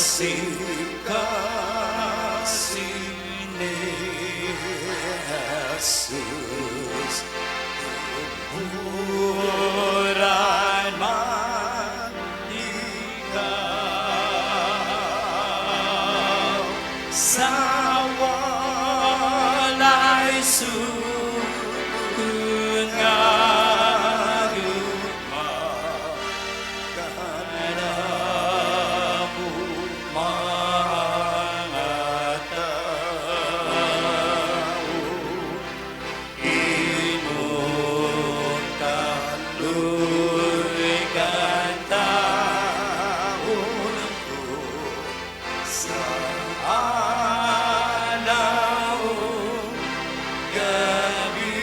Kasing kasing ni Jesus, tunghuran man ikaw sa walay sukod nga gugma kanamo mga tao, imong kaluoy kantahon ko sa adlaw ug gabi.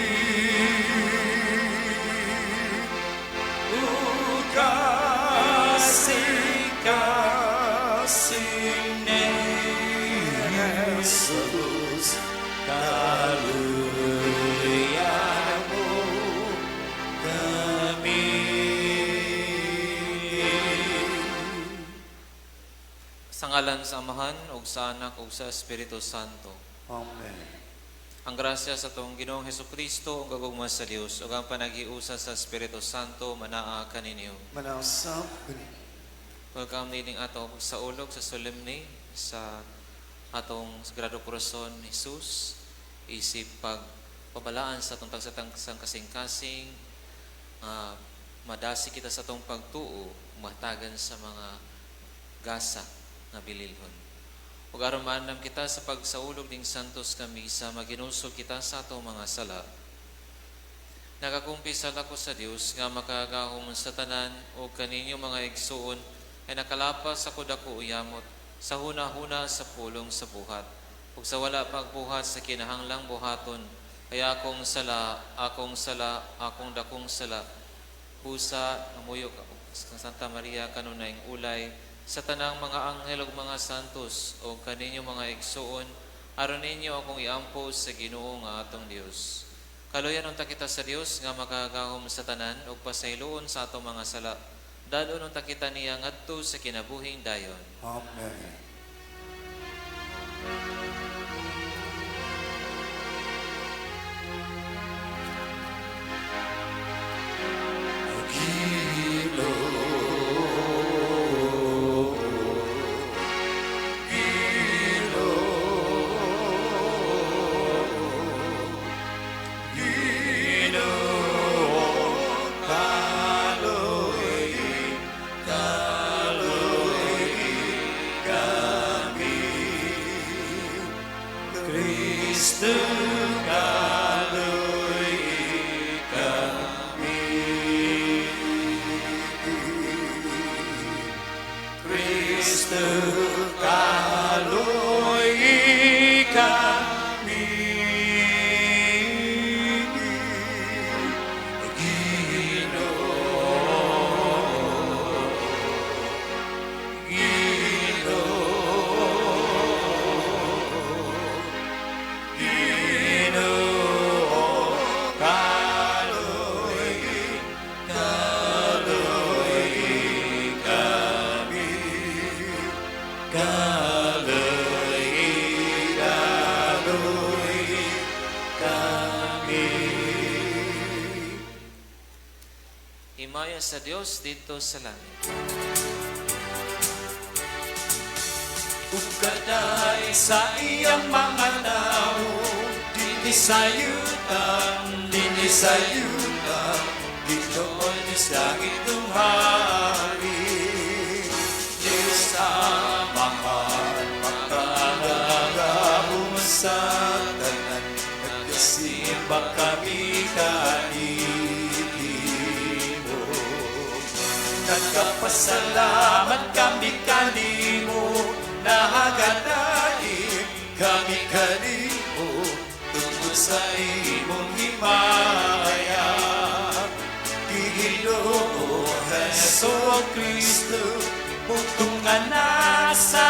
O kasing kasing ni Jesus, kaluyan mo kami. Sa ngalan sa Amahan, ug sa Anak, ug sa Espiritu Santo. Amen. Ang grasya sa atong Ginoong Hesukristo, ug gugma sa Dios, ug ang panaghiusa sa Espiritu Santo manaa kaninyo. Manausab kaninyong. Welcome nining atong pagsaulog sa solemne sa atong Sagrado Corazon ni Jesus isip pagpabalaan sa atong tagsatang kasing-kasing, madasi kita sa atong pagtuo, matagan sa mga gasa nga bililhon. Ug aron maandam kita sa pagsaulog ning Santos nga Misa, maginulsol kita sa atong mga sala. Nagakumpisal ako sa Dios nga makagagahom sa tanan ug kaninyo, mga igsuon, ay nakalapas ako dako uyamot sa huna-huna, sa pulong, sa buhat ug sa wala pagbuhat sa kinahanglang buhaton. Kaya akong sala, akong sala, akong dakong sala. Busa namuyo sa Santa Maria, kanunayng ulay, sa tanang mga anghel ug mga santos, ug kaninyo, mga igsuon, aron ninyo akong iampo sa Ginoo nga atong Dios. Kaluyan unta kita sa Dios nga makagagahom sa tanan ug pasayloon sa atong mga sala. Dad-on unta kita niya ngadto sa kinabuhing dayon. Amen. Ginoo, Ginoo, Ginoo, kaluy, kaluy kami. Kristo, kaluy kami. Kristo, kaluy kami. Ginoo, Ginoo, Ginoo, kaluy, kaluy kami. Kaluy, kaluy kami. Himaya sa Dios didto sa langit. Ug kaday sa iyang mga tawo dinhi sa yuta, dinhi sa yuta, Ginoo Diyos langit hari, Diyos Amahan, makagagahom sa tanan, nagasimba kami kanimo. Nagapasalamat kami kanimo, nagadaig kami kanimo tungod sa imong himaya. Ginoo Hesus Kristo, bugtong anak sa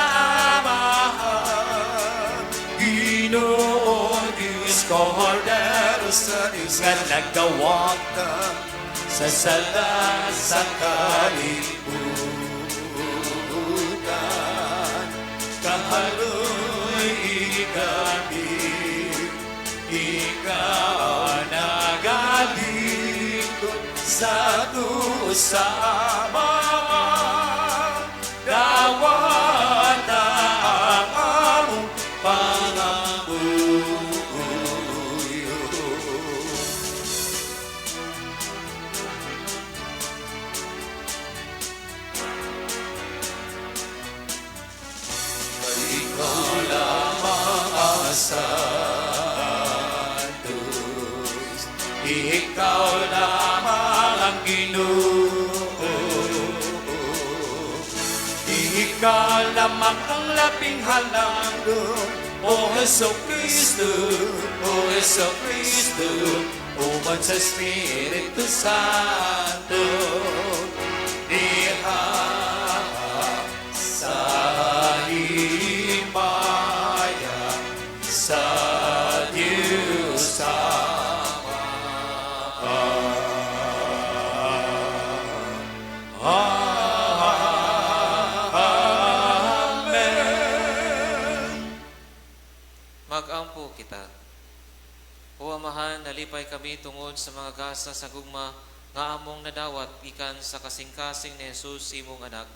Amahan. Ginoo Diyos, Kordero sa Diyos nga nagawagtang sa sala sa kalibutan. Igahaloy, igabi, ikaw nagalingkod sa tusama. Dawata ang among pangamuyo. Kay ikaw lamang ang Santos, ikaw lamang ang Ginoo, ikaw lamang ang labing halangdon, O Hesu Kristo, O Hesu Kristo, uban sa Espiritu Santo, diha sa himaya sa Diyos Ama. Amen. Magampo kita. O Amahan, nalipay kami tungod sa mga gasa sa gugma nga among nadawat gikan sa kasing-kasing ni Jesus imong anak.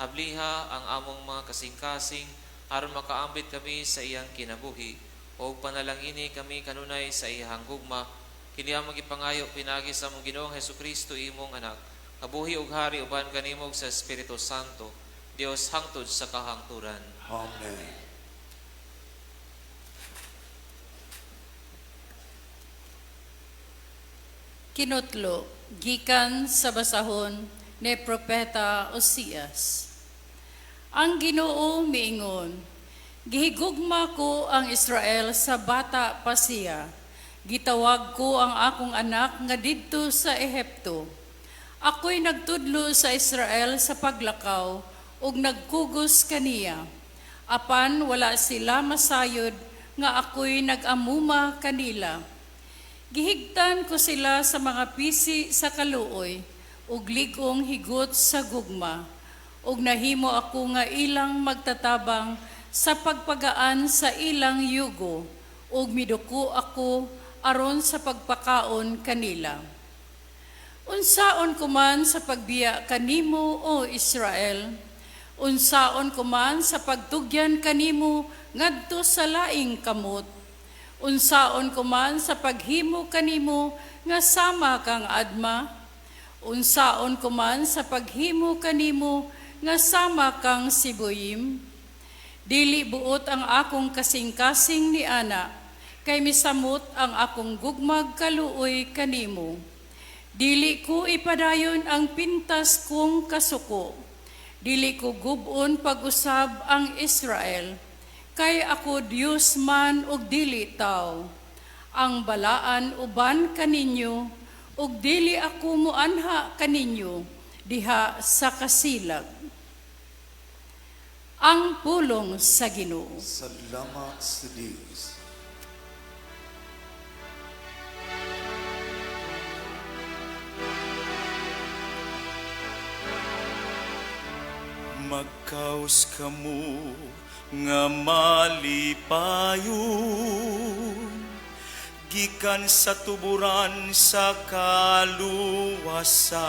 Abliha ang among mga kasing-kasing aron makaambit kami sa iyang kinabuhi ug panalangini kami kanunay sa iyang gugma. Kini among gipangayo pinaagi sa among Ginoong Hesukristo imong anak. Kabuhi ug hari uban kanimo ug sa Espiritu Santo, Dios hangtod sa kahangturan. Amen. Kinutlo, gikan sa basahon ni Propeta Osias. Ang Ginoo miingon, gihigugma ko ang Israel sa bata pa siya. Gitawag ko ang akong anak nga didto sa Ehipto. Ako'y nagtudlo sa Israel sa paglakaw ug nagkugos kaniya. Apan wala sila masayod nga ako'y nag-amuma kanila. Gihigtan ko sila sa mga pisi sa kaluoy, ug lig-ong higot sa gugma, ug nahimo ako nga ilang magtatabang sa pagpagaan sa ilang yugo, ug miduko ako aron sa pagpakaon kanila. Unsaon ko man sa pagbiya kanimo, O Israel? Unsaon ko man sa pagtugyan kanimo ngadto sa laing kamot? Unsaon ko man sa paghimo kanimo nga sama kang Adma? Unsaon ko man sa paghimo kanimo nga sama kang Sibuyim? Dili buot ang akong kasing-kasing ni ana, kay misamot ang akong gugmag kaluoy kanimo. Dili ko ipadayon ang pintas kong kasuko. Dili ko gubon pag-usab ang Israel, kay ako Dios man ug dili tawo. Ang balaan uban kaninyo, ug dili ako moanha kaninyo diha sa kasilag. Ang pulong sa Ginoo. Salamat sa Diyos. Magkaos kamo nga malipayon gikan sa tuburan sa kaluwasan.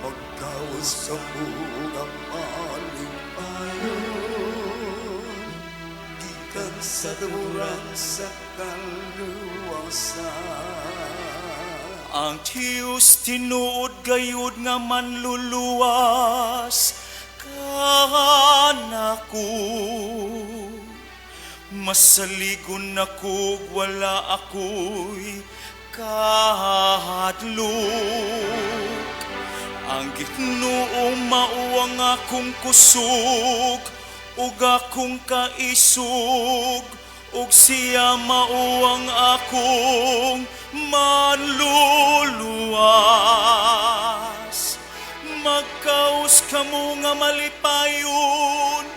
Pagkawas sa mga malipayon, gikan sa tuburan sa kaluwasan. Ang Diyos tinuod gayud nga manluluwas kanako. Masaligon ako wala ako'y kahadlok. Ang Ginoo mao ang akong kusog ug akong kaisog, ug siya mao ang akong manluluwas. Magkaos kamo nga malipayon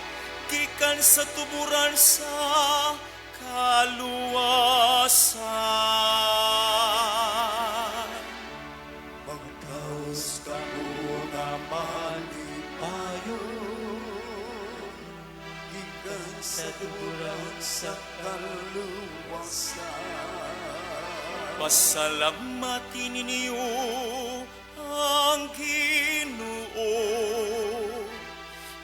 gikan sa tuburan sa kaluwasan. Magkaos ka muna malipayon, sa tuburan sa kaluwasan. Pasalamatin ninyo ang Ginoo.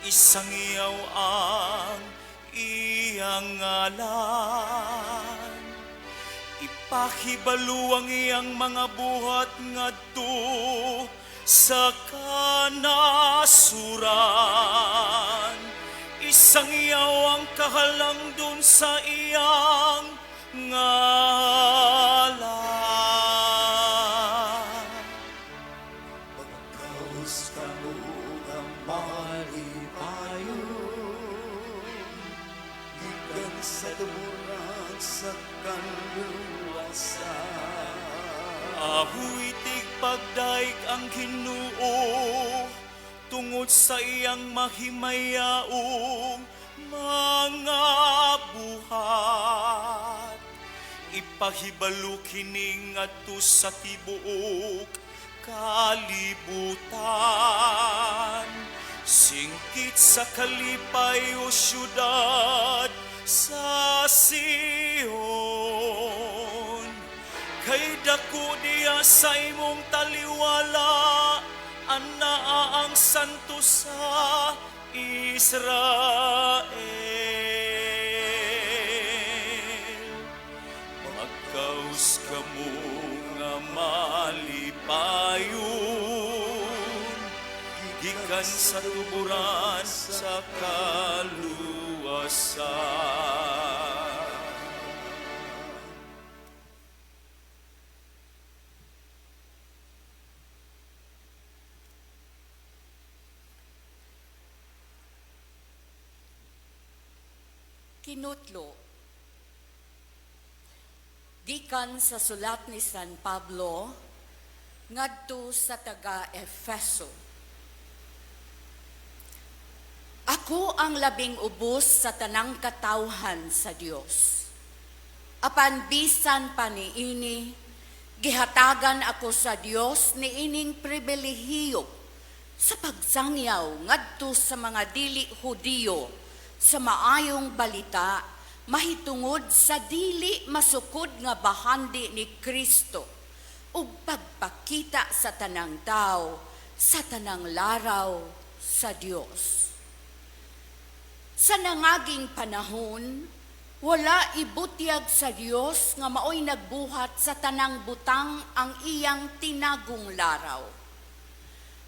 Isangyaw ang iyang ngalan. Ipahibalo ang iyang mga buhat ngadto sa kanasuran. Isangyaw ang kahalangdon sa iyang ngalan. Magkaus kamo nga malipayon, gikan sa tuburan sa kaluwasan. Awitig pagdaig ang Ginoo tungod sa iyang mahimayaong mga buhat. Ipahibalo kini ngadto sa tibuok kalibutan. Singkit sa kalipay, o syudad sa Sion. Kay dako diya sa imong taliwala, anaa ang santo sa Israel. Magkaus kamo nga malipayon, gikan sa tuburan sa kaluwasan. Kinutlo. Gikan sa sulat ni San Pablo ngadto sa taga Efeso. Ako ang labing ubos sa tanang katawhan sa Dios. Apan bisan pa niini, gihatagan ako sa Dios niining pribilehiyo sa pagsangyaw ngadto sa mga dili Hudiyo sa maayong balita mahitungod sa dili masukod nga bahandi ni Kristo ug pagpakita sa tanang tao sa tanang laraw sa Dios. Sa nangaging panahon, wala ibutyag sa Dios nga maoy nagbuhat sa tanang butang ang iyang tinagong laraw.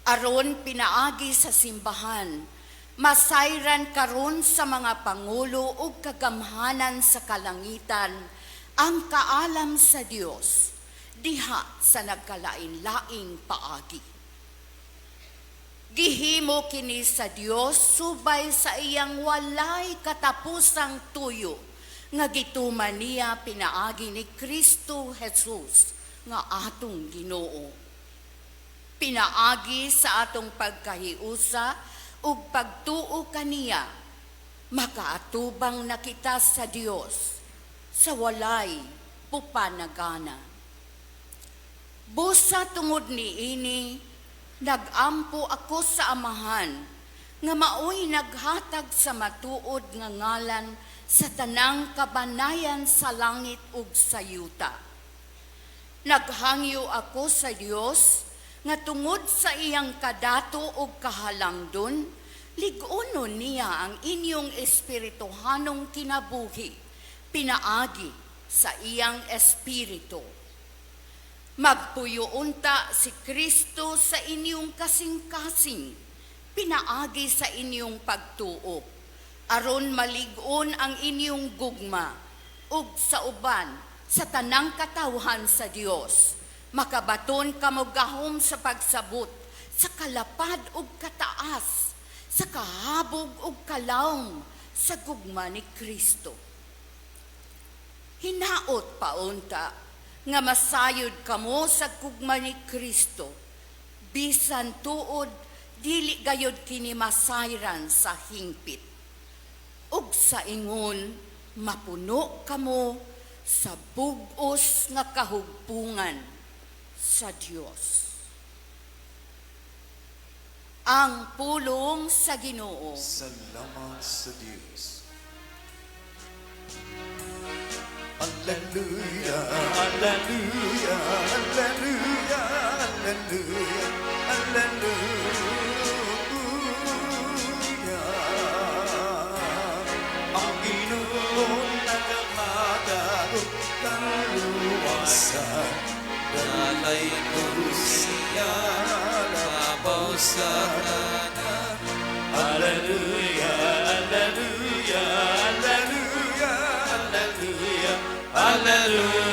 Aron pinaagi sa simbahan, masayran karon sa mga pangulo ug kagamhanan sa kalangitan ang kaalam sa Dios diha sa nagkalain-laing paagi. Gihimo kini sa Dios subay sa iyang walay katapusang tuyo nga gituman niya pinaagi ni Kristo Jesus nga atong Ginoo. Pinaagi sa atong pagkahiusa ug pagtuo kaniya, makaatubang na kita sa Dios sa walay pupanagana. Busa tungod niini, nagampo ako sa Amahan nga maoy naghatag sa matuod nga ngalan sa tanang kabanayan sa langit ug sa yuta. Naghangyo ako sa Dios nga tungod sa iyang kadato ug kahalangdon, lig-unon niya ang inyong espirituhanong kinabuhi, pinaagi sa iyang espiritu. Magpuyo unta si Kristo sa inyong kasing-kasing, pinaagi sa inyong pagtuo, aron malig-on ang inyong gugma, ug sa uban sa tanang katawhan sa Dios, makabaton kamo gahom sa pagsabot sa kalapad ug kataas, sa kahabog ug kalawom sa gugma ni Kristo. Hinaot paunta nga masayod kamo sa gugma ni Kristo, bisan tuod dili gayod kini masayran sa hingpit. Ug sa ingon mapuno kamo sa bug-os nga kahugpungan sa Dios. Ang pulong sa Ginoo. Salamat sa Dios. Alleluia, alleluia, alleluia, alleluia, alleluia. Ang Ginoo nagahatag og kaluwasan. Dalay ko siya labaw sa tanan. Alleluia, alleluia, alleluia, alleluia, alleluia.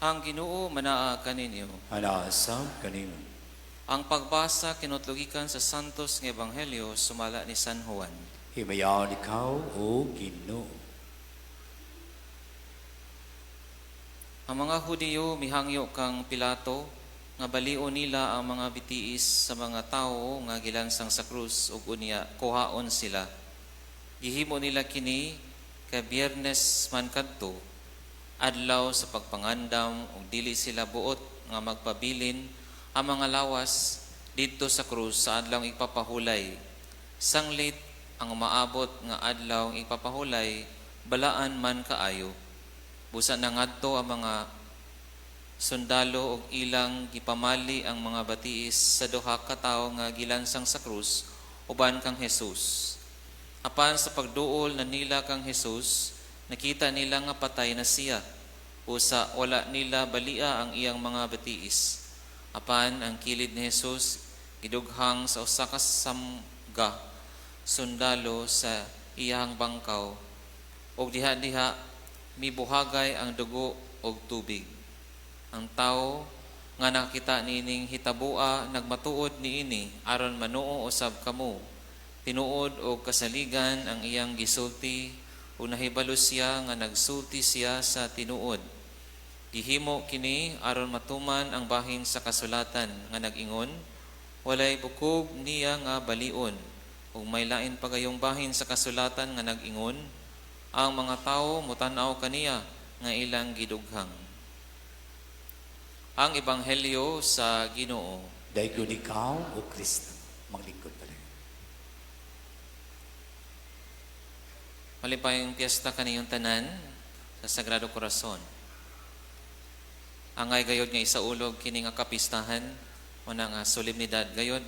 Ang Ginoo manaa kaninyo. Anaa sab kanimo. Ang pagbasa kinutlogikan sa Santos nga Ebanghelyo sumala ni San Juan. Himayaon ikaw, O Ginoo. Ang mga Hudiyo mihangyo kang Pilato nga balio nila ang mga bitiis sa mga tawo nga gilansang sa krus ug unya kuhaon sila. Gihimo nila kini kay Biyernes man kadto, adlaw sa pagpangandam, ug dili sila buot nga magpabilin ang mga lawas didto sa krus sa adlawng ipapahulay. Sanglit ang maabot nga adlaw ipapahulay, balaan man kaayo. Busa nangadto ang mga sundalo og ilang gipamali ang mga batiis sa duha ka tawo nga gilansang sa krus uban kang Jesus. Apan sa pagduol na nila kang Jesus, nakita nila nga patay na siya. Usa wala nila balia ang iyang mga batiis. Apan ang kilid ni Jesus gidughang sa usa ka samga sundalo sa iyang bangkaw, ug diha-diha mibuhagay ang dugo og tubig. Ang tawo nga nakita niining hitaboa nagmatuod niini aron manuo usab kamo. Tinuod og kasaligan ang iyang gisulti, ug nahibalo siya nga nagsulti siya sa tinuod. Gihimo kini aron matuman ang bahin sa kasulatan nga nag-ingon, walay bukog niya nga balion. Ug may lain pa gayong bahin sa kasulatan nga nag-ingon, ang mga tawo motan-aw kaniya nga ilang gidughang. Ang Ebanghelyo sa Ginoo. Daygon ikaw, O Kristo. Maglingkod pala. Malipayong piyesta kaniyong tanan sa Sagrado Corazon. Angay gayod nga isaulog kini nga kapistahan o na nga solemnidad gayod.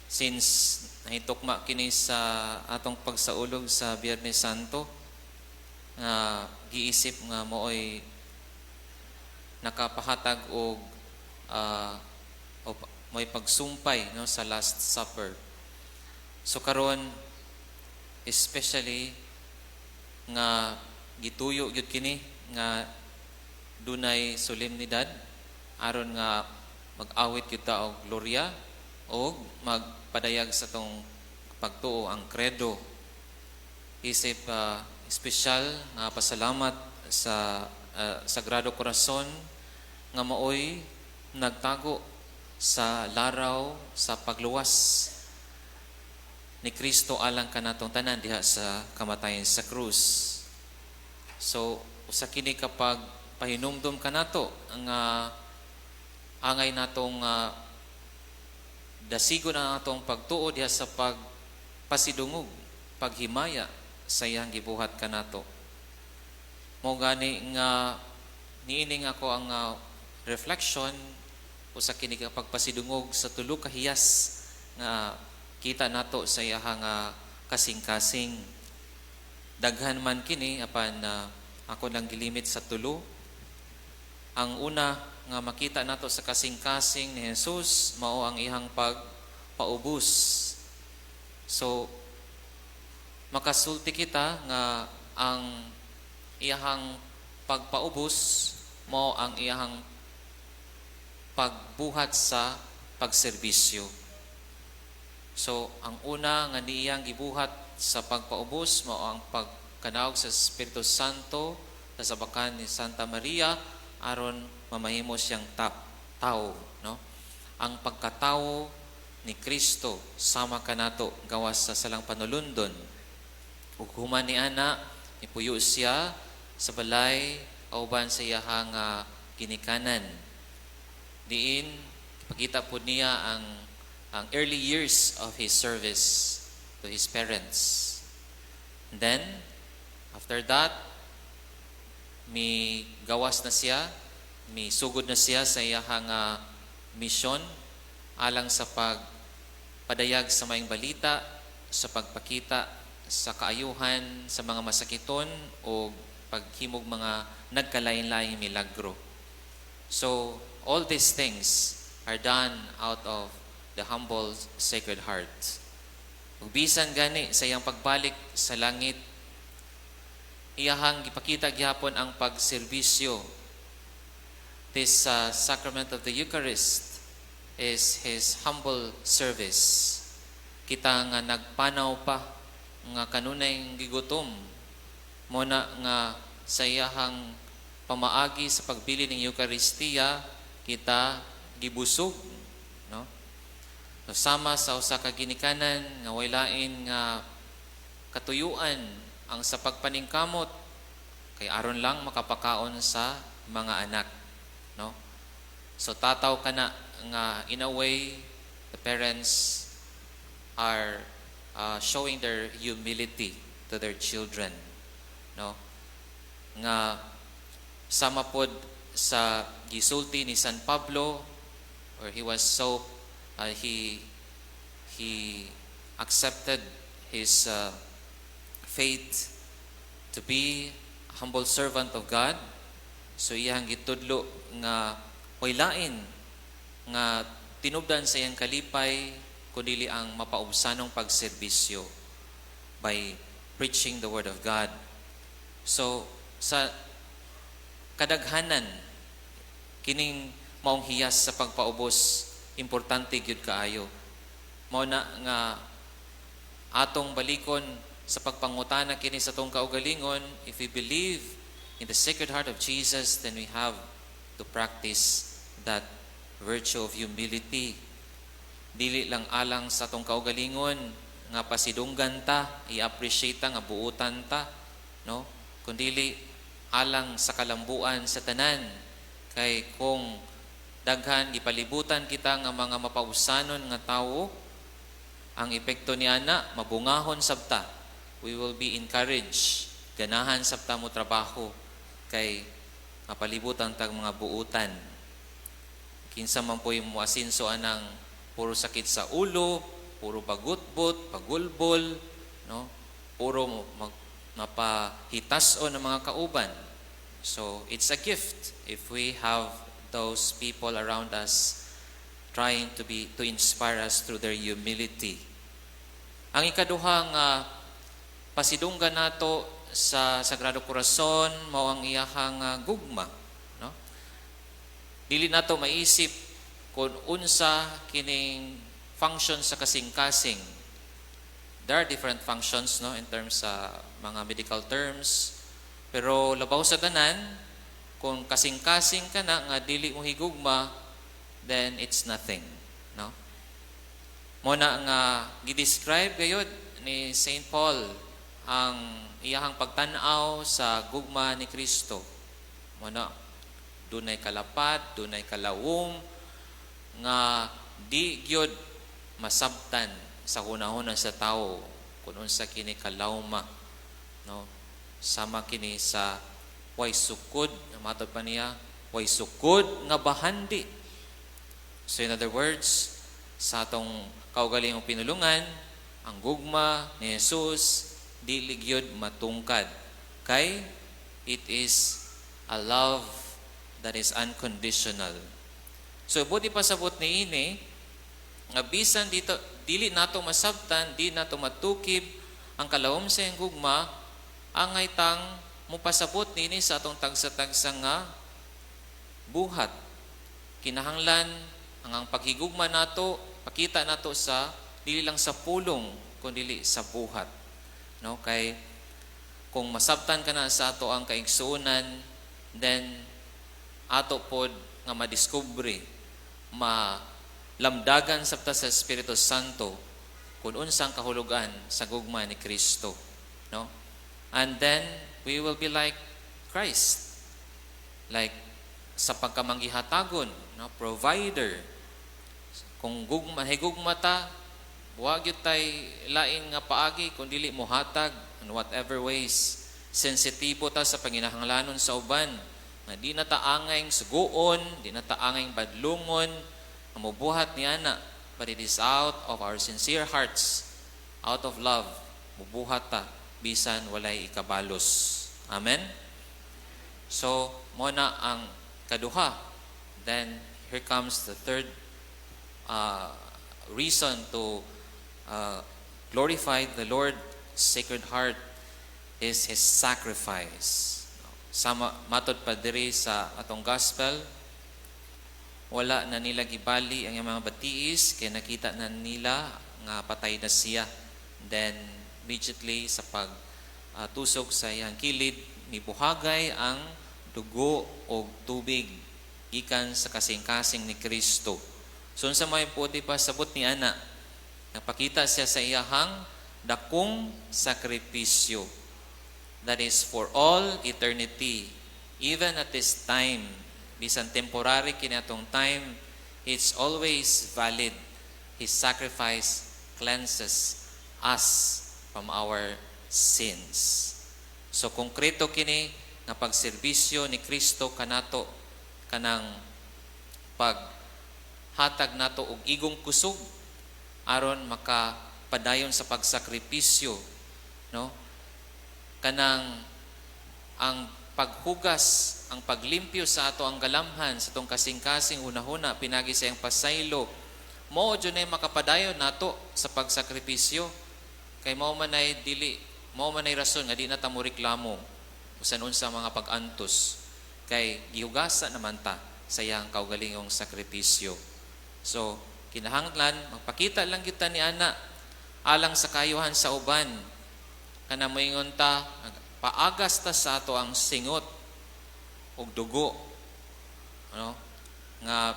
Since nahitukma kini sa atong pagsaulog sa Biyernes Santo, nga giisip nga mooy nakapahatag og mo'y pagsumpay, no, sa Last Supper. So karon especially nga gituyo gyud kini nga dunay solemnidad aron nga mag-awit gyud ta og gloria og magpadayag sa tong pagtuo ang credo. Isip espesyal nga pasalamat sa Sagrado Corazon nga maoy nagtago sa laraw sa pagluwas ni Kristo alang kanatong tanan diha sa kamatayan sa krus. So usa kini kapag pahinumdom kanato nga angay natong dasigo na atong pagtuo diha sa pagpasidungog, paghimaya sa iyang gibuhat kanato. Mao gani nga niining ako ang reflection usa kini ka pagpasidungog sa tulo ka hiyas nga kita nato sa iyahang kasing-kasing. Daghan man kini apan ako lang gilimit sa tulo. Ang una nga makita nato sa kasing-kasing ni Jesus mao ang iyang pagpaubos. So makasulti kita nga ang iyahang pagpaubos mao ang iyahang pagbuhat sa pagserbisyo. So ang una nga niyang gibuhat sa pagpaubos mao ang pagkanaog sa Espiritu Santo sa sabakan ni Santa Maria aron mamahimo siyang tao, no? Ang pagkatao ni Kristo sama kanato gawas sa salang panulundon. Ug human ni ana nipuyo siya sa balay uban sa iyahang ginikanan. Diin Pakita po niya ang early years of his service to his parents. And then, after that, mi gawas na siya, mi sugod na siya sa iyahang misyon alang sa pagpadayag sa maayong balita, sa pagpakita sa kaayuhan sa mga masakiton o paghimog mga nagkalain-laing milagro. So, all these things are done out of the humble Sacred Heart. Ug bisan gani sa iyang pagbalik sa langit, iyahang gipakita gihapon ang pagserbisyo. This sacrament of the Eucharist is his humble service. Kita nga nagpanaw pa nga kanunay gigutom mo na nga sa iyahang pamaagi sa pagbili ng Eucharistia, kita gibusog, no? So, sama sa usa ka ginikanan nga way lain nga katuyuan ang sa pagpaningkamot kay aron lang makapakaon sa mga anak, no? So tataw kana nga in a way the parents are showing their humility to their children, no? Nga sama pod sa gisulti ni San Pablo, or he was so he accepted his faith to be a humble servant of God. So iyang gitudlo nga way lain nga tinubdan sa iyang kalipay kundi ang mapaubsanong pagserbisyo by preaching the word of God. So sa kadaghanan, kining maong hiyas sa pagpaubos importante gyud kaayo. Mao na nga atong balikon sa pagpangutana kini sa atong kaugalingon. If we believe in the Sacred Heart of Jesus, then we have to practice that virtue of humility. Dili lang alang sa atong kaugalingon nga pasidunggan ta, i-appreciate ta nga buutan ta, no? Kundili alang sa kalambuan sa tanan, kay kung daghan gipalibutan kita nga mga mapausanon nga tawo, ang epekto ni ana, mabungahon sabta. We will be encouraged, ganahan sabta mo trabaho kay mapalibutan tag mga buutan. Kinsa man po'y muasinso anang puro sakit sa ulo, puro pagutbot, pagulbol, no? Puro mapahitason ng mga kauban. So it's a gift if we have those people around us trying to inspire us through their humility. Ang ikaduhang pasidunggan nato sa Sagrado Corazon mao ang iyahang gugma, no? Dili nato maisip kung unsa kining function sa kasing-kasing. There are different functions, no, in terms sa mga medical terms. Pero labaw sa tanan, kung kasing-kasing ka na nga dili mo higugma, then it's nothing, no? Mo na nga gi-describe gayud ni Saint Paul ang iyahang pagtan-aw sa gugma ni Kristo. Mo na dunay kalapat, dunay kalawom nga di gyud masabtan sa hunahuna sa tao kung unsa kini kalawma, no? Sama kini sa way sukod, matod pa niya, way sukod nga bahandi. So in other words, sa atong kaugalingong pinulungan, ang gugma ni Jesus dili gyud matungkad kay it is a love that is unconditional. So buot ipasabot ni ini nga bisan dito dili nato masabtan, di nato matukib ang kalawom sa iyang gugma, angay tang mupasabot nini sa atong tagsa-tagsa nga buhat. Kinahanglan ang paghigugma nato pakita nato sa dili lang sa pulong kundi sa buhat, no? Kay kung masabtan ka na sa ato ang kaigsuonan, then ato pod nga madiskubre, malamdagan sabta sa Espiritu Santo kung unsang kahulugan sa gugma ni Kristo, no? And then we will be like Christ, like sa pagkamanggihatagon, no, provider. Kung gugma, higugma ta, wa gyud tay lain nga paagi kung dili mohatag in whatever ways. Sensitibo ta sa panginahanglanon sa uban. Nga di na ta angay suguon, di na ta angay badlungon, nga mobuhat ni ana, but it is out of our sincere hearts, out of love, mubuhat ta bisan walay ikabalos. Amen? So, mao na ang kaduha. Then, here comes the third reason to glorify the Lord Sacred Heart is His sacrifice. Sama matod pa diri sa atong gospel, wala na nila gibali ang iyang mga batiis kay nakita na nila nga patay na siya. Then immediately sa pag tusok sa iyang kilid, mibuhagay ang dugo og tubig gikan sa kasing-kasing ni Kristo. So unsa may puti pa sabot ni ana, napakita siya sa iyahang dakong sakripisyo. That is for all eternity. Even at this time, bisan temporary kini atong time, it's always valid. His sacrifice cleanses us from our sins. So konkreto kini nga pagserbisyo ni Kristo kanato, kanang paghatag nato og igong kusog aron makapadayon sa pagsakripisyo, no, kanang ang paghugas, ang paglimpyo sa ato ang galamhan, sa atong kasing-kasing hunahuna pinagi sa iyang pasaylo, mao jud nay makapadayon nato sa pagsakripisyo, kay mao man ay dili, mao man ay rason nga di na ta mo reklamo usan unsa mga pag-antos, kay gihugasa naman ta sa iyang kaugalingong sakripisyo. So kinahanglan magpakita lang kita ni ana alang sa kayuhan sa uban, kana moingon ta, paagas ta sa ato ang singot og dugo, ano nga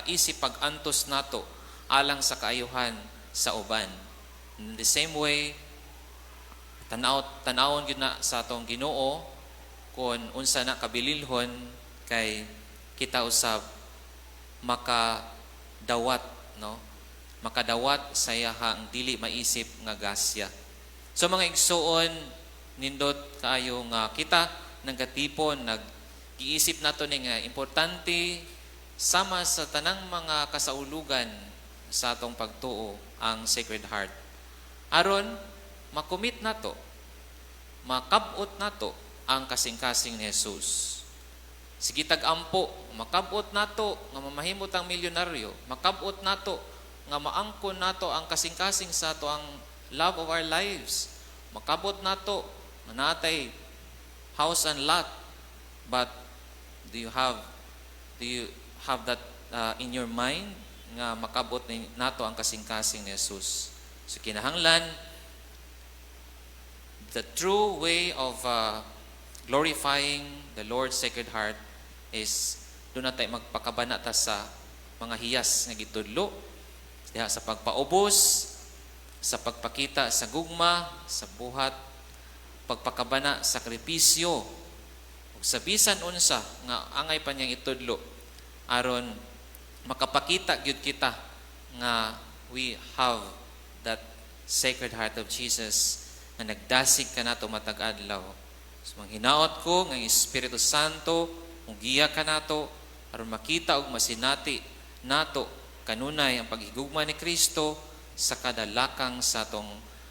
isip pag-antos nato alang sa kaayuhan sa uban. In the same way, tanaw tanawon gyud na sa atong Ginoo kung unsa na kabililhon, kay kita usab makadawat, no, makadawat sa iyahang dili maisip nga gasya. So mga igsuon, nindot kaayo nga kita nagkatipon, nag-giisip nato ni nga importante sama sa tanang mga kasaulugan sa atong pagtuo ang Sacred Heart, aron makumit nato, makabot nato ang kasing-kasing ni Jesus. Sige tag-ampo, makabot nato nga mamahimot ang milyonaryo, makabot nato nga maangkon nato ang kasing-kasing sa ato ang love of our lives. Makabot nato nga natay house and lot. But do you have that in your mind nga makabot ni nato ang kasing-kasing ni Jesus? So kinahanglan, the true way of glorifying the Lord's Sacred Heart is doon na tayo magpakabana ta sa mga hiyas nga gitudlo diha sa pagpaubos, sa pagpakita sa gugma, sa buhat, pagpakabana, sakripisyo ug sa bisan unsa nga angay pa niyang itudlo, aron makapakita gyud kita nga we have that Sacred Heart of Jesus nga nagdasig kanato matag adlaw. So manghinaot ko nga ang Espiritu Santo mugiya kanato aron makita ug masinati nato kanunay ang paghigugma ni Kristo sa kada lakang sa atong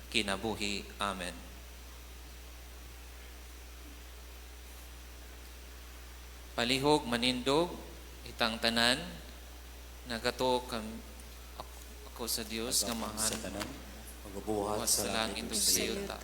kinabuhi. Amen. Palihog manindog itang tanan, nagatuo ako sa Dios nga Sa mahan tanan, magabuhat sa sa langit langit ug ug sa sa yuta.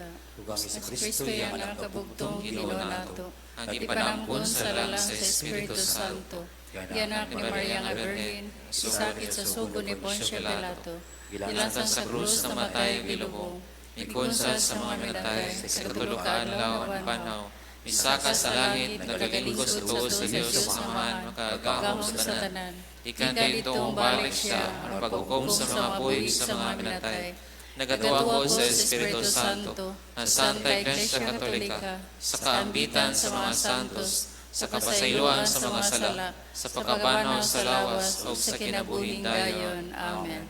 Ug ang Kristo Kristo iyang iyang anak kabugtong Ginoo Ginoo nato, nato, ang gipanangkon gipanangkon sa lalang sa Espiritu Santo, gianak ni Maria nga Birhen, isakit sa sugo ni Poncio Pilato, gilansan sa krus, namatay, gilubong, mikonsa sa mga minatay, sa katulo ka adlaw ang panhaw, misaka sa langit, nagalingkod sa tuo sa Dios sa Amahan, makagagahom sa tanan. Ikan dito balik siya, ang paghukom sa mga buhi sa mga minatay. Nagatuo ako sa Espiritu Santo, ang Santa Iglesia Katolika, sa kaambitan sa mga santos, sa kapasayloan sa mga sala, sa pagkabanaw sa lawas ug sa kinabuhing dayon. Amen.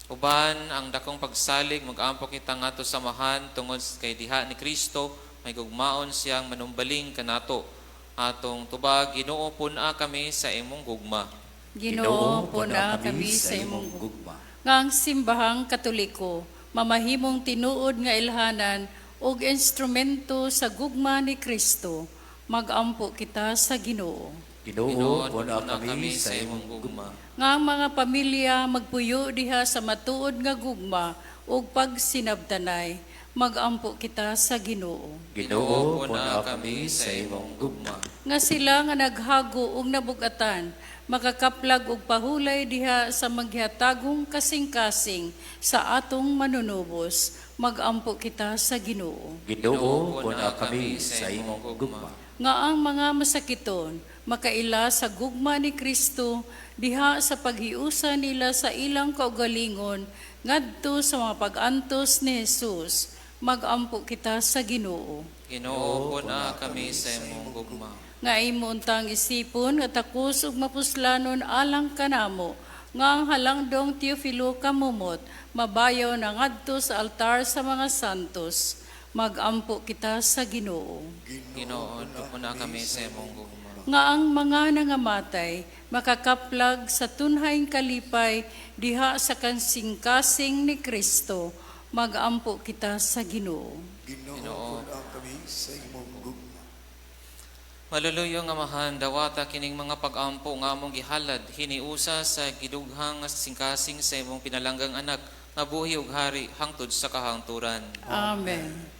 Uban ang dakong pagsalig, mag-ampo kita ngadto sa Amahan tungod kay diha ni Kristo may gugmaon siyang manumbaling kanato. Atong tubag, Ginoo, pun-a kami sa imong gugma. Ginoo, pun-a kami sa imong gugma. Nga ang simbahang Katoliko mamahimong tinuod nga ilhanan ug instrumento sa gugma ni Kristo, magampo kita sa Ginoo. Ginoo, pun-a kami sa imong gugma. Nga ang mga pamilya magpuyo diha sa matuod nga gugma ug pagsinabtanay, magampo kita sa Ginoo. Ginoo, pun-a kami sa imong gugma. Nga sila nga naghago ug nabugatan makakaplag og pahulay diha sa maghihatagong kasing-kasing sa atong manunubos, magampo kita sa Ginoo. Ginoo, pun-a kami sa imong gugma. Nga ang mga masakiton makaila sa gugma ni Kristo diha sa paghiusa nila sa ilang kaugalingon ngadto sa mga pag-antos ni Jesus, magampo kita sa Ginoo. Ginoo, pun-a kami sa imong gugma. Nga imo untang isipon nga takos ug mapuslanon alang kanamo nga ang halangdong Teofilo kamumot mabayaw na ngadto sa altar sa mga santos, magampo kita sa Ginoo. Ginoo, pun-a kami sa imong gugma. Nga ang mga nangamatay makakaplag sa tunhayng kalipay diha sa kansingkasing ni Kristo, magampo kita sa Ginoo. Ginoo, pun-a kami sa imong gugma. Maluluyong Amahan, dawata kining mga pag-ampo nga among gihalad, hiniusa sa gidughang singkasing sa imong pinalanggang anak, nga buhi ug hari hangtod sa kahangturan. Amen.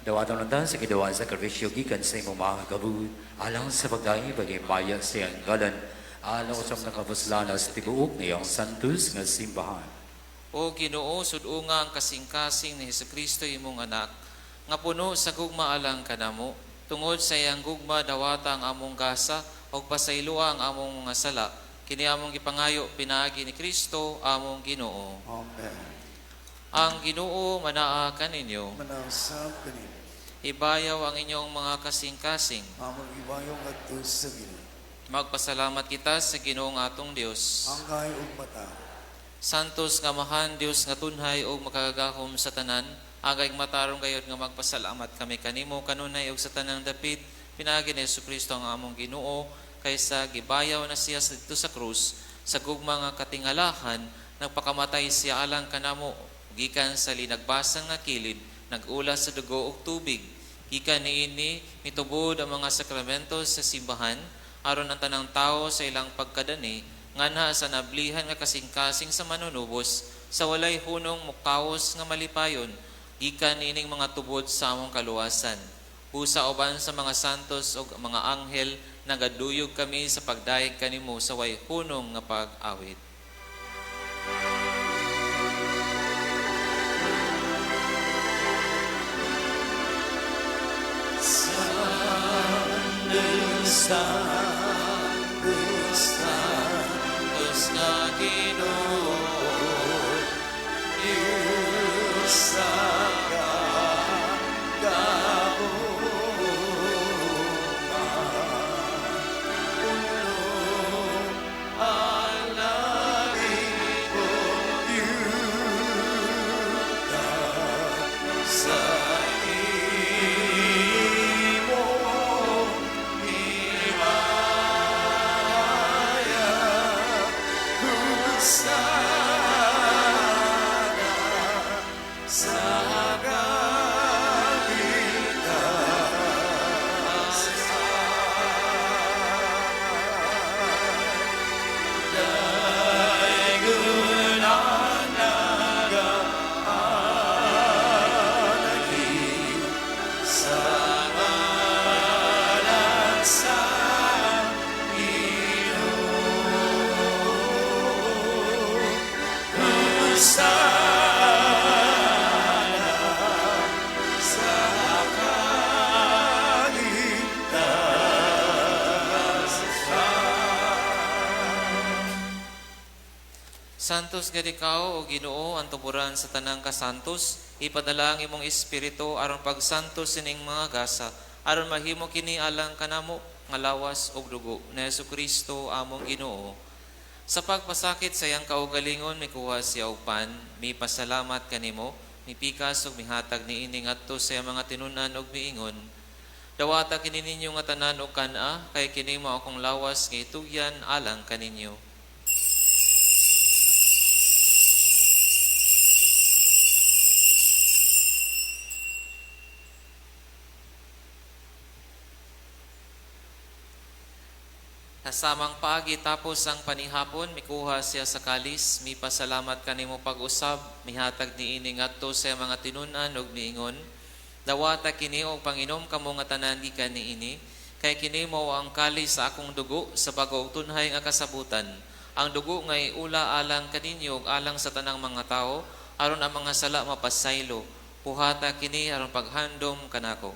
Dawaton unta sa kiduwa sa sakripisyo gikan sa imong mga kabut alang sa pagdaig paghimaya sa iyang ngalan alang usab nakapuslana sa tibuok niyang santos nga simbahan. O Ginoo, sud-unga ang kasing-kasing ni Hesukristo imong anak, nga puno sa gugma alang kanamo. Tungod sa iyang gugma dawata ang among gasa ug pasayloa ang among mga sala. Kini among gipangayo pinaagi ni Kristo among Ginoo. Amen. Ang Ginoo manaa kaninyo. Manausap kanino. Ibayaw ang inyong mga kasing-kasing. Among ibayo ngadto sa Ginoo. Magpasalamat kita sa Ginoong atong Dios. Angay ug mata. Santos nga Amahan, Dios nga tunhay ug makagagahom sa tanan, agay matarong gayod nga magpasalamat kami kanimo kanunay ug sa tanang dapit pinaagi ni Hesukristo ang among Ginoo, kaysa gibayaw na siya sa didto sa krus sa gugma nga katingalahan, nagpakamatay siya alang kanamo gikan sa linagbasang nga kilid, nag-ulas sa dugo ug tubig. Gikan niini mitubod ang mga sakramento sa simbahan aron ang tanang tawo sa ilang pagkadani nganha sa nablihan nga kasing-kasing sa manunubos sa walay hunong mukaos nga malipayon gikan niining mga tubod sa among kaluwasan. Busa uban sa mga santos ug mga anghel, nagaduyog kami sa pagdayeg kanimo sa way hunong nga pag-awit. Santos nga Ginoo, Diyos sa kagahom. Santos gid ikaw, o Ginoo, ang tuburan sa tanang kasantos, ipadala ang imong espiritu aron pagsantos sining mga gasa, aron mahimo kini alang kanamo nga lawas ug dugo ni Hesukristo among Ginoo. Sa pagpasakit sa iyang kaugalingon, mikuha siya og pan, mipasalamat kanimo, mipikas ug mihatag niini ngadto sa iyang mga tinun-an ug miingon: "Dawata kini ninyo nga tanan og kan-a, kay kini mao akong lawas nga itugyan alang kaninyo." Sa samang paagi, tapos ang panihapon, mikuha siya sa kalis, mipasalamat kanimo pag-usab, mihatag niini ngadto sa iyang mga tinun-an ug miingon: "Dawata kini og panginom kamo nga tanan gikan niini, kay kini mao ang kalis sa akong dugo sa bag-o ug tunhay nga kasabutan. Ang dugo nga iula alang kaninyo ug alang sa tanang mga tawo aron ang mga sala mapasaylo. Buhata kini aron paghandom kanako."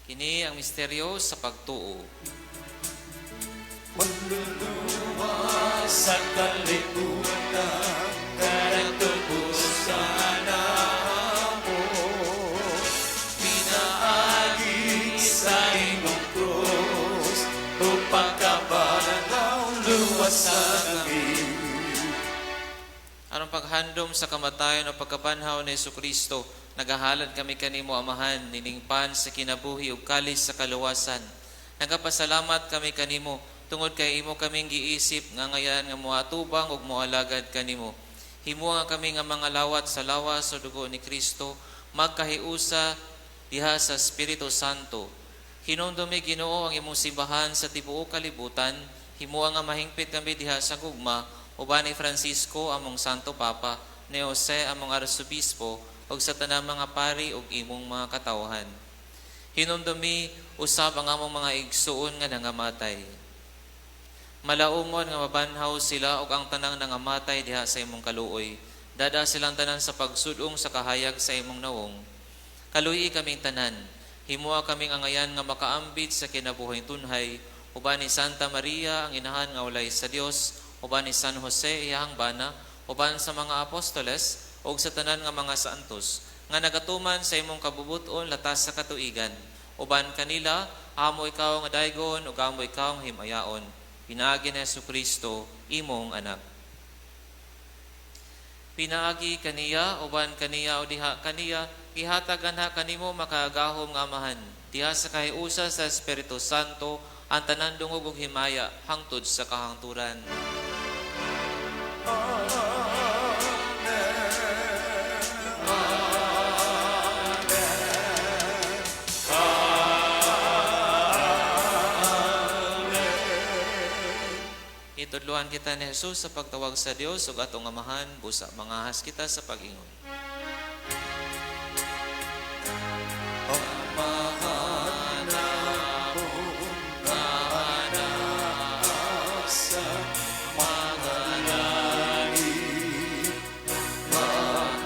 Kini ang misteryo sa pagtuo. Manluluwas sa kalibutan, katubusan namo, pinaagi sa imong krus, upang kabanhaw luwasan kami. Aron paghandom sa kamatayon o pagkabanhaw ni Hesukristo, nagahalad kami kanimo, Amahan, nining pan sa kinabuhi ug kalis sa kaluwasan. Nagapasalamat kami kanimo tungod kay imo kaming giisip nga ngayan nga moatubang ug moalagad kanimo. Himoa kami nga mga lawat sa lawas o dugo ni Kristo, magkahiusa diha sa Espiritu Santo. Hinumdumi, Ginoo, ang imong simbahan sa tibuok kalibutan. Himoa nga mahingpit kami diha sa gugma uban ni Francisco among Santo Papa, ni Jose among Arsobispo, ug sa tanang mga pari ug imong mga katawhan. Hinumdumi usab ang among mga igsuon nga nangamatay. Malaumon nga mabanhaw sila ug ang tanang nangamatay diha sa imong kaluoy. Dad-a silang tanan sa pagsud-ong sa kahayag sa imong nawong. Kaluy-i kaming tanan. Himoa kaming angayan nga makaambit sa kinabuhing tunhay uban ni Santa Maria ang inahan nga walay sa Dios, uban ni San Jose iyahang bana, uban sa mga apostoles ug sa tanan nga mga santos nga nagatuman sa imong kabubuton latas sa katuigan. Uban kanila amo ikaw nga daygon ug amo ikaw nga himayaon. Pinaagi ni Hesukristo, imong anak. Pinaagi kaniya, uban kaniya o diha kaniya, gihatag anha kanimo, makagagahom nga Amahan, diha sa kahiusa sa Espiritu Santo, ang tanan dungog ug himaya hangtod sa kahangturan. Itudluan kita ni Jesus sa pagtawag sa Dios ug atong Amahan, busa mangahas kita sa pag-ingon. Amahan nga sa mga langit,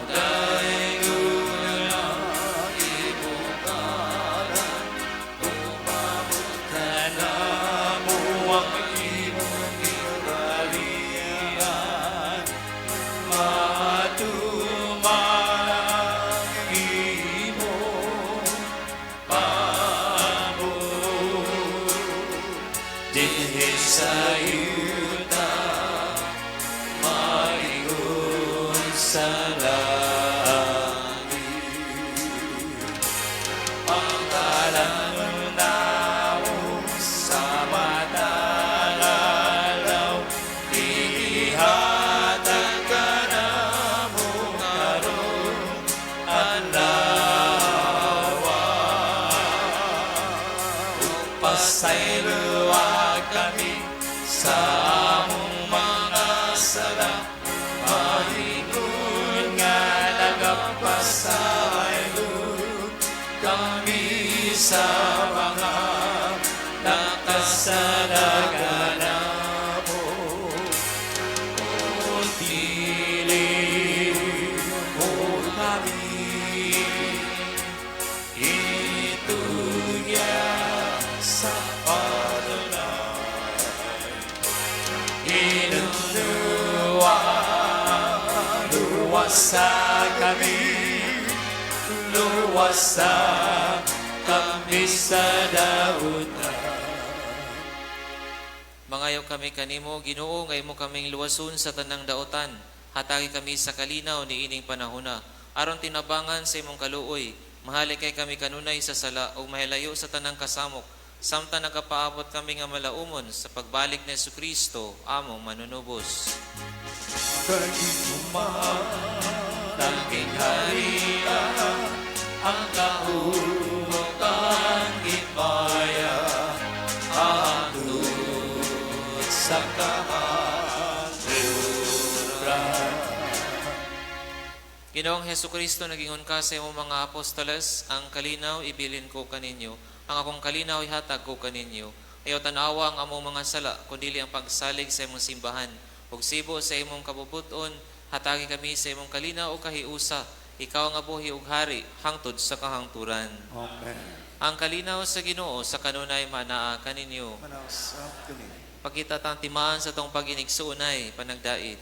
Daygon ang imong ngalan, umabot kanamo ang imong gingharian, matuman ang imong pabuot dinhi sa yuta maingon sa langit. Pangkalan namo sa matag adlaw, ihatag kanamo karong adlaw. Pasayloa kami sa among mga sala, maingon Luwasa kami, luwasa kami sa dautan. Mangayo kami kanimo, Ginoo, nga imo kaming luwason sa tanang daotan. Hatagi kami sa kalinaw niining panahona. Aron tinabangan sa imong kaluoy, mahalikay kami kanunay sa sala ug mahilayo sa tanang kasamok. Samtang nagapaabot kami nga malaumon sa pagbalik ni Kristo, among manunubos. Tanging harian, ang kahumok, ang himaya, hangtod sa kahangturan. Ginoong Hesukristo, nagingon ka sa imong mga apostoles, ang kalinaw ibilin ko kaninyo, ang akong kalinaw ihatag ko kaninyo. Ayaw tanawa ang among mga sala, kundili ang pagsalig sa imong simbahan. Ug sibo sa imong kabubuton, hatagi kami sa imong kalinaw o kahiusa. Ikaw nga buhi ug hari, hangtod sa kahangturan. Amen. Ang kalinaw sa Ginoo sa kanunay manaa kaninyo. Manasap kaninyo. Pagkita tang timaan sa tong pag-inigsuonay, panagdait.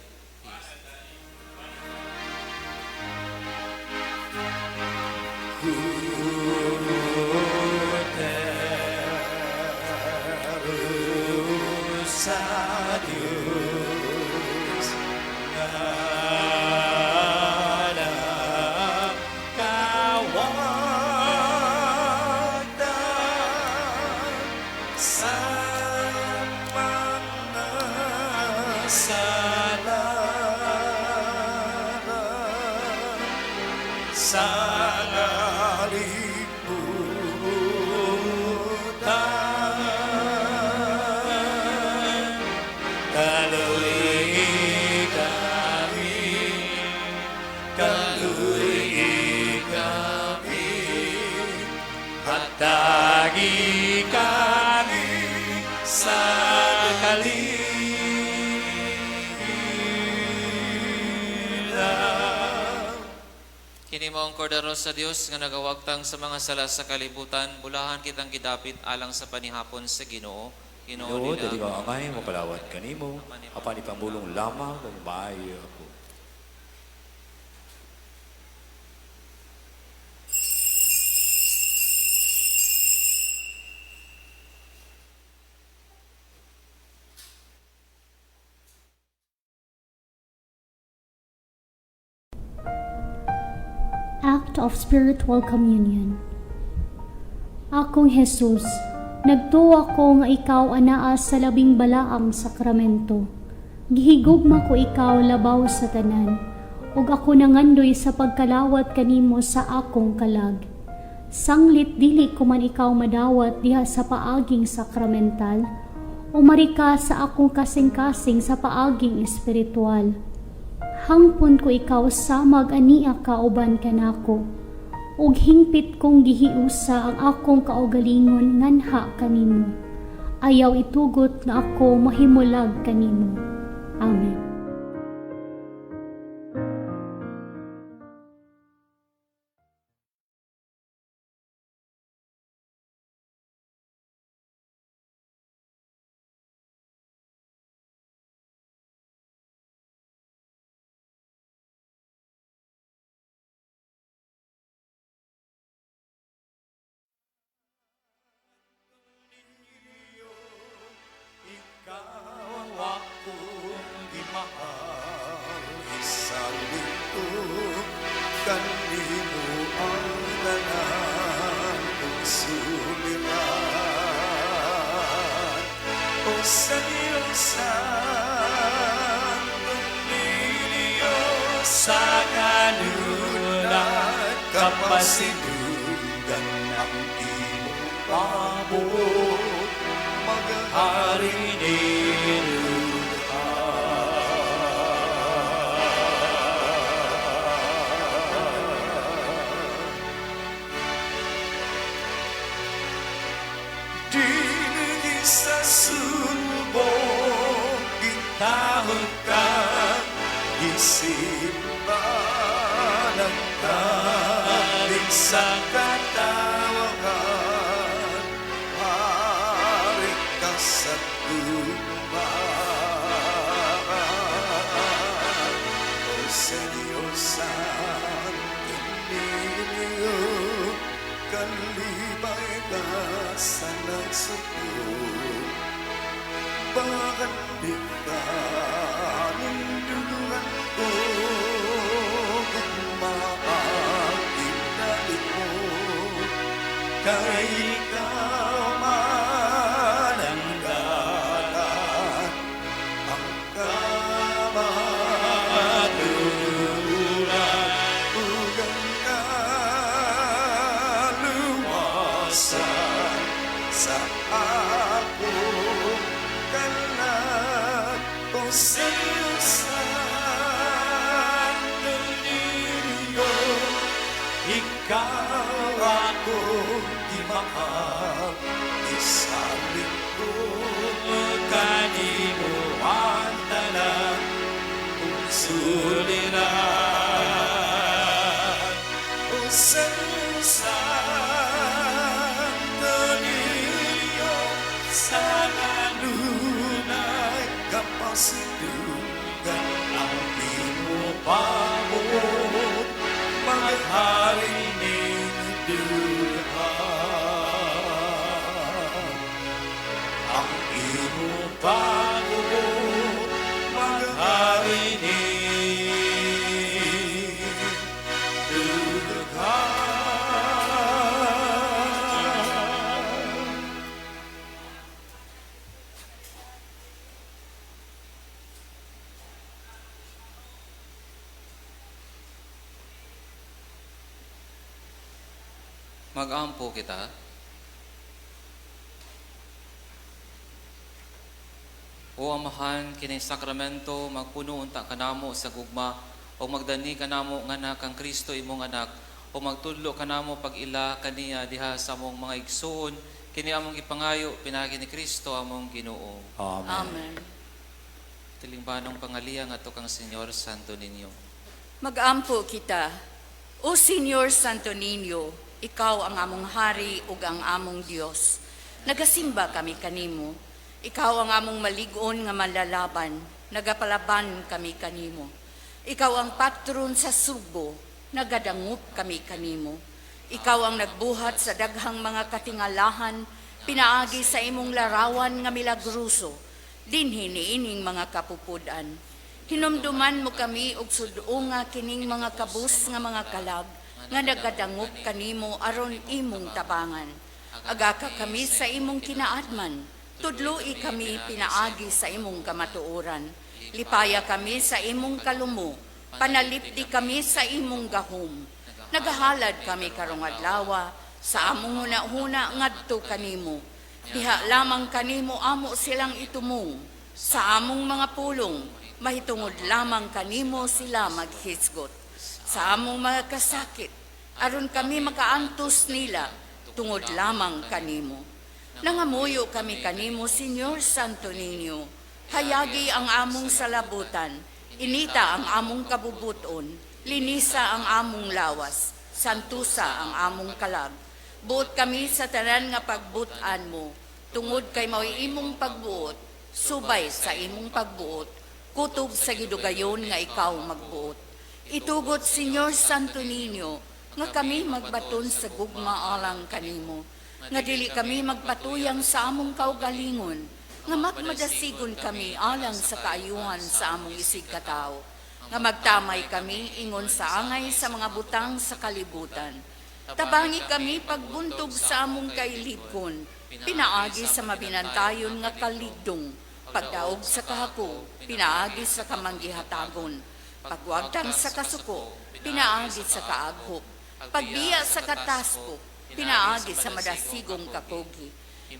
Gutero sa Diyos nga nagkawagdan sa mga sala sa kalibutan. Kaluy kami, kaluy kami, hatagi kami sa kalila. Kini mao ang kordero sa Dios nga nagawagtang sa mga sala sa kalibutan, bulahan kitang gidapit alang sa panihapon sa Ginoo. Ginoo Ginoo, nila. dili ka angay mapalawat kanimo, apan ipamulong lamang ug maayo ako. Act of Spiritual Communion. Akong Jesus, nagtuwa ko nga ikaw anaa sa labing balaang sakramento. Gihigugma ko ikaw labaw sa tanan, ug ako nangandoy sa pagkalawat kanimo sa akong kalag. Sanglit dili ko man ikaw madawat diha sa paaging sakramental, umari ka sa akong kasing-kasing sa paaging espiritual. Hangpon ko ikaw samag ania kauban kanako. Ug hingpit kong gihiusa ang akong kaugalingon nganha kanimo. Ayaw itugot nga ako mahimulag kanimo. Amen. Ikaw akong gimahal, Isalito kanimo ang tanan ug suliran. O sa Diyos Santo Niño, sa kanunay Kapasidunggan ang imong pabot, maghari Dinhi sa sulbong gitahod ka, gisimba ng kalig sa katawagan, hari ka sa tuba. O sa Diyos. Bagan di kanindugan ko Gugma ang ginalit mo. Kay ikaw man ang dalan, ang kamatuoran ug ang kaluwasan sa akong kalag. O Señor Santo Niño, ikaw akong gimahal, isalig ko kanimo ang tanan kong suliran. O Señor Santo Niño, sa kanunay kapasidunggan, ang imo pamot maghari ning dughan. Ang imo pamot maghari ning dughan. Mag-ampo kita. O Amahan, kining sakramento magpuno unta kanamo sa gugma o magdani kanamo nga anak kang Kristo imong anak o magtudlo kanamo pag-ila kaniya diha sa among mga igsuon, kini among ipangayo pinaagi ni Kristo among Ginoo. Amen. Amen. Tilingbanong pangaliya ngadto kang Señor Santo Niño. Magampo kita. O Señor Santo Niño, ikaw ang among hari ug ang among Dios. Nagasimba kami kanimo. Ikaw ang among malig-on nga malalaban. Nagapalaban kami kanimo. Ikaw ang patron sa Sugbo. Nagadangup kami kanimo. Ikaw ang nagbuhat sa daghang mga katingalahan, pinaagi sa imong larawan nga milagroso, dinhi niining mga kapupud-an. Hinumduman mo kami og sud-unga kining mga kabus nga mga kalag nga nagadangup kanimo aron imong tabangan. Agaka kami sa imong kinaadman, tudloi kami pinaagi sa imong kamatuoran. Lipaya kami sa imong kalumo, panalipdi kami sa imong gahom. Nagahalad kami karong adlawa sa among huna-huna ngadto kanimo. Diha lamang kanimo amo silang itumong. Sa among mga pulong, mahitungod lamang kanimo sila maghisgot. Sa among mga kasakit, aron kami makaantos nila, tungod lamang kanimo. Nangamuyo kami kanimo, Señor Santo Niño. Hayagi ang among salabutan, inita ang among kabubuton, linisa ang among lawas, santusa ang among kalag. Buot kami sa tanan nga pagbutan mo, tungod kay mao'y imong pagbuot, subay sa imong pagbuot, kutob sa gidugayon nga ikaw magbuot. Itugot, Señor Santo Niño, nga kami magbaton sa gugma alang kanimo, nga dili kami magpatuyang sa among kaugalingon, nga magmadasigon kami alang sa kaayuhan sa among isigkatawo, nga magtamay kami ingon sa angay sa mga butang sa kalibutan. Tabangi kami pagbuntog sa among kailibgon, pinaagi sa mabinantayon nga kaligdong, pagdaog sa kahako, pinaagi sa kamanggihatagon, pagwagtang sa kasuko, pinaagi sa kaaghop, pagbiya sa kataspo, pinaagi sa madasigong kakugi.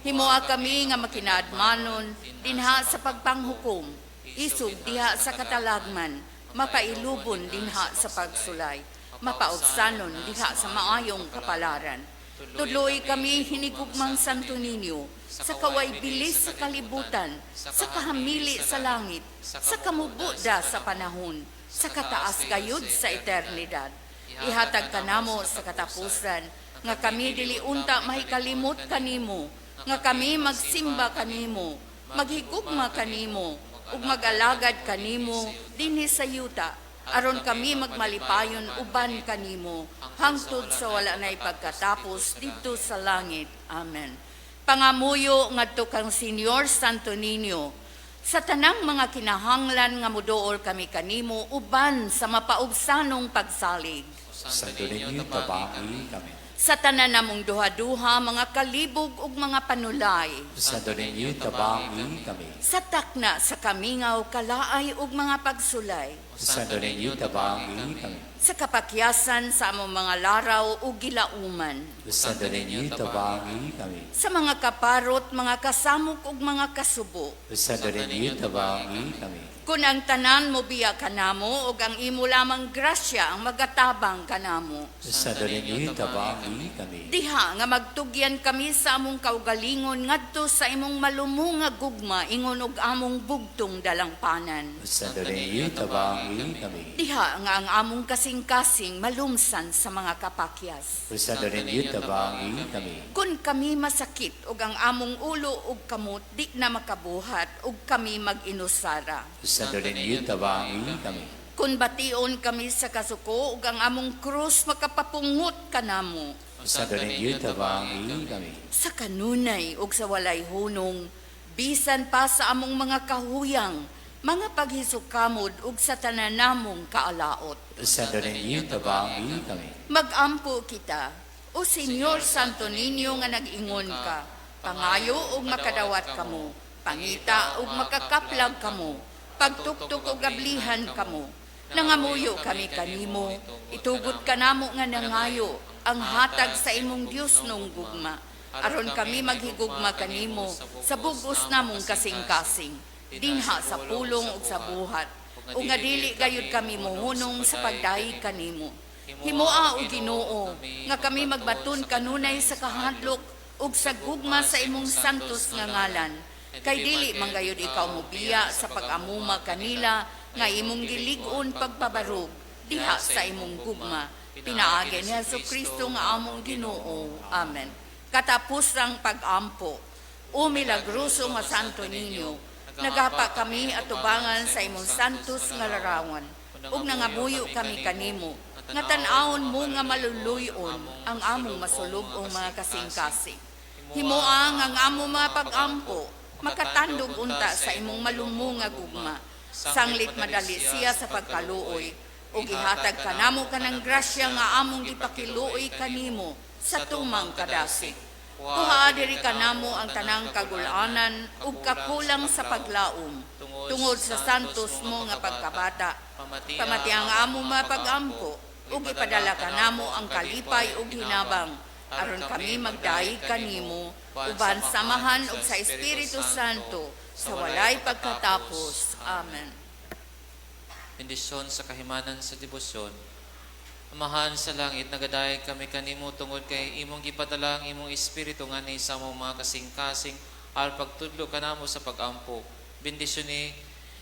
Himoa kami nga makinaadmanon dinha sa pagpanghukom, isog diha sa katalagman, mapailubon dinha sa pagsulay, mapaugsanon diha sa maayong kapalaran. Tudloi kami hinigugmang Santo Niño, sa kaway bilis sa kalibutan, sa kahamili sa langit, sa kamubuda sa panahon, sa kataas gayud sa eternidad. Ihatag kanamo sa katapusan, nga kami dili unta mahikalimot kanimo, nga kami magsimba kanimo, maghigugma kanimo, ug mag-alagad kanimo dinhi sa yuta, aron kami magmalipayon uban kanimo, hangtod sa wala nay pagkatapos didto sa langit. Amen. Pangamuyo ngadto kang Señor Santo Niño. Sa tanang mga kinahanglan nga muduol kami kanimo uban sa mapaubsanong pagsalig. O Santo Niño, tabangi kami. Sa tanan namong duha-duha, mga kalibog ug mga panulay. Santo Niño, tabangi kami. Sa takna sa kamingaw, kalaay ug mga pagsulay. Santo Niño, tabangi kami. Sa kapakyasan sa among mga laraw ug gilauman. Santo Niño, tabangi kami. Sa mga kaparot, mga kasamok ug mga kasubo. Santo Niño, tabangi kami. Kung ang tanan mo biya kanamo ug ang imo lamang grasya ang magatabang kanamo. Santo Niño, tabangi kami. Diha nga magtugyan kami sa among kaugalingon ngadto sa imong malumo nga gugma ingon og among bugtong dalangpanan. Santo Niño, tabangi kami. Diha nga ang among kasing-kasing malumsan sa mga kapakyas. Santo Niño, tabangi kami. Kung kami masakit ug ang among ulo ug kamot di na makabuhat ug kami mag-inusara. Santo Niño, tabangi kami. Kung bation kami sa kasuko ug ang among krus makapapungot kanamo. Santo Niño, tabangi kami. Sa kanunay ug sa walay hunong, bisan pa sa among mga kahuyang, mga paghisukamod ug sa tanan namong kaalaot. Santo Niño, tabangi kami. Magampo kita, O Señor Santo Niño nga nag-ingon ka, pangayo ug makadawat kamo, pangita ug makakaplag kamo, pagtuktok ug ablihan kamo. Nangamuyo kami kanimo, itugot kanamo nga nangayo ang hatag sa imong Dios nung gugma. Aron kami maghigugma kanimo sa bug-os namong kasing-kasing, dinha sa pulong ug sa buhat, ug nga dili gayud kami mohunong sa pagdayeg kanimo. Himoa o Ginoo nga kami magbaton kanunay sa kahadlok ug sa gugma sa imong santos nga ngalan. Kay dili man gayud ikaw mobiya sa pag-amuma kanila nga imong gilig-on pagpabarog diha sa imong gugma. Pinaagi ni Hesus Kristo nga among Ginoo. Amen. Katapos ang pag-ampo, o milagroso nga Santo Niño, nagapa kami atubangan sa imong santos nga larawan, ug nangamuyo kami kanimo, nga tan-awon mo nga maluluyon ang among masulub-ong mga kasing-kasing. Himoa nga ang among mga pag-ampo, makatandog unta sa imong malumo nga gugma, sanglit madali siya sa pagkaluoy, ug ihatag kanamo kanang grasya nga among gipakiluoy kanimo sa tumang kadasig. Kuha diri kanamo ang tanang kagulanan ug kakulang sa paglaom tungod sa santos mo nga pagkabata. Pamati ang among mga pag-ampo ug ipadala kanamo ang kalipay ug hinabang aron kami magdayeg kanimo uban samahan ug sa Espiritu Santo sa walay pagkatapos. Amen. Bendisyon sa kahimanan sa debosyon. Amahan sa langit, nagadayeg kami kanimo tungod kay imong gipadala ang imong espiritu nganhi sa among mga kasing-kasing aron pagtudlo kanamo sa pag-ampo. Bendisyon ni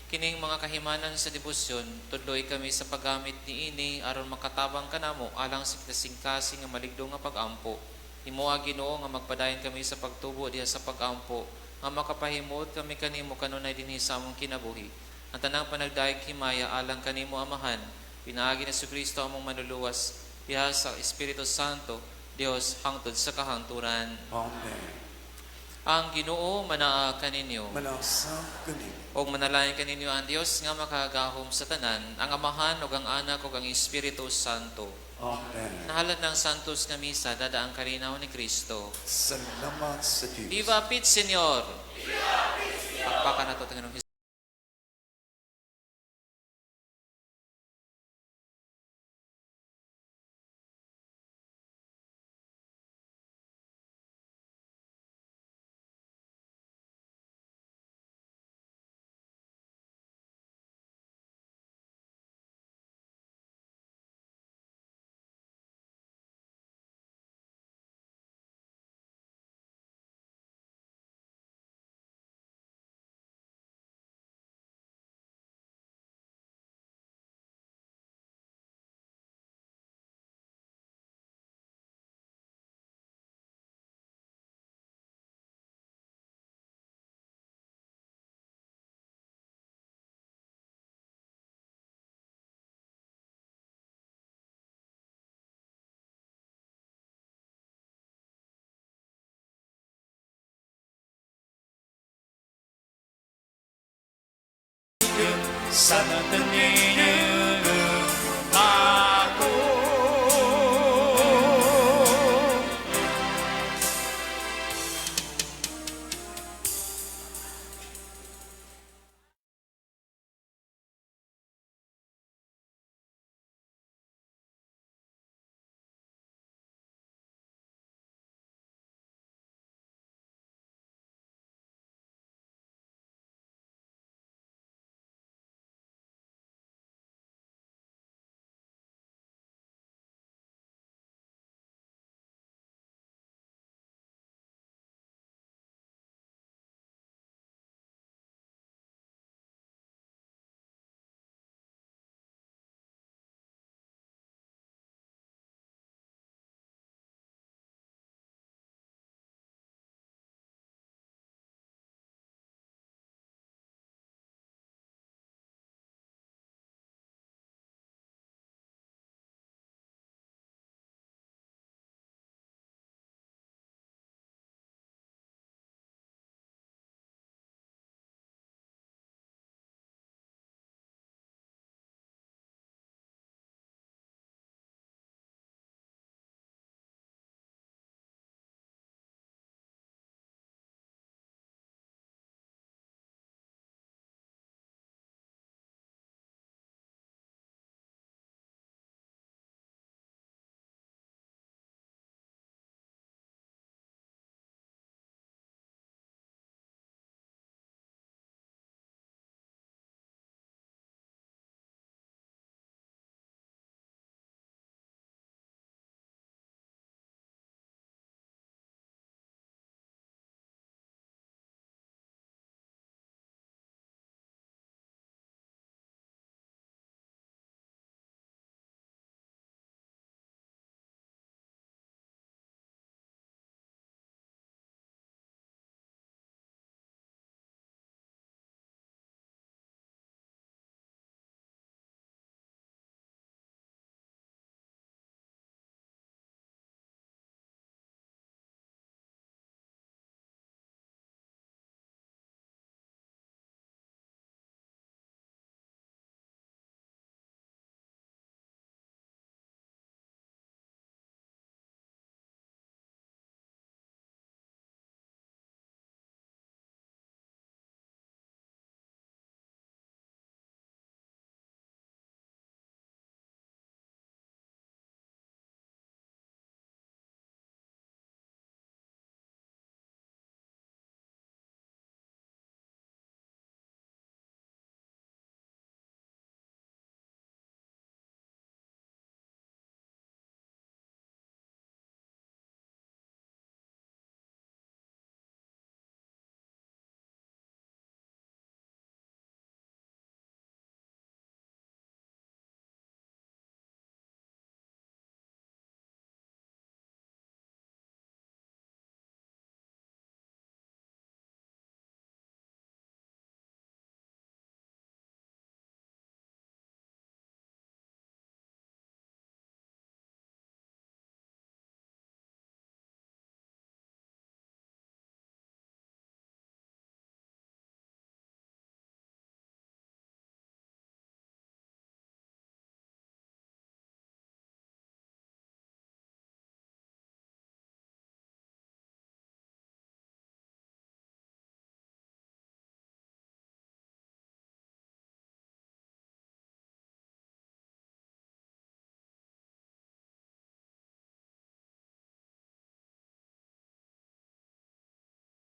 kining mga kahimanan sa debosyon, tudloi kami sa paggamit niini aron makatabang kanamo alang sa kasing-kasing nga maligdo nga pag-ampo. Himoa, Ginoo, nga magpadayon kami sa pagtubo diha sa pag-ampo, nga makapahimuot kami kanimo kanunay dinhi sa among kinabuhi. Ang tanang panagdayeg himaya alang kanimo, Amahan, pinaagi ni Kristo among manluluwas, diha sa Espiritu Santo, Dios hangtod sa kahangturan. Amen. Ang Ginoo manaa kaninyo. Manasab kanimo. Og manalangin kaninyo ang Dios nga makagagahom sa tanan, ang Amahan ug ang Anak ug ang Espiritu Santo. Amen. Nahalad ng Santos nga Misa, dada ang kalinaw ni Kristo. Salamat sa Diyos. Viva Pit Señor! Pakpakan nato Panginoong 지금 사나는